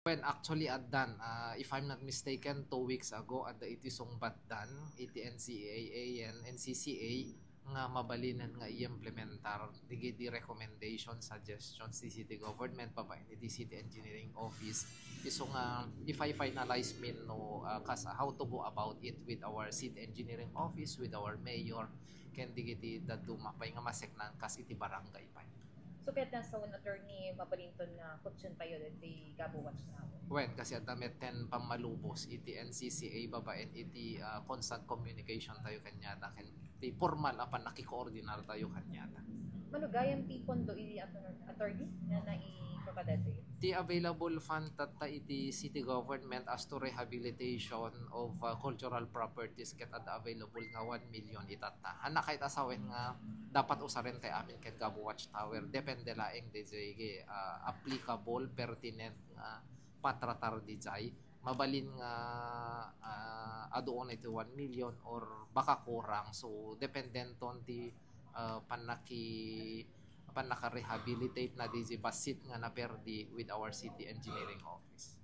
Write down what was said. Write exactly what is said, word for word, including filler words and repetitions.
When actually addan, ah, if I'm not mistaken, two weeks ago, adda iti sungbatdan iti N C A A and N C C A nga mabalinen nga i-implementar dagiti recommendation, suggestions ti city government babaen iti city engineering office. Isu nga, if I finalize min no, ah, kas how to go about it with our city engineering office, with our mayor, ken dagiti dadduma pay nga maseknan kas iti barangay pay. So, ket nasawen, attorney, mabalinton nga kutsen tayo ditoy Gabo Watchtower. Wen, kasi adda metten pammalubos iti N C C A babaen iti, ah, constant communication tayo kaniada, ken ti formal a pannakikoordinar tayo kaniada. Mano gayam ti pondo iti, attor-, attorney, nga naipapadadtoy? Ti available fund tatta iti city government as to rehabilitation of, ah, cultural properties ket adda available nga one million itatta. Hanna kayat a sawen nga dapat usaren tay amin ken Gabo Watchtower. Depende laeng dayjay, ah, applicable, pertinent nga patratar dayjay. Mabalin nga, ah, aduon iti one million or baka kurang. So, dependenton ti, ah, pannaki-, pannaka-rehabilitate na dayjay bassit nga naperdi with our city engineering office.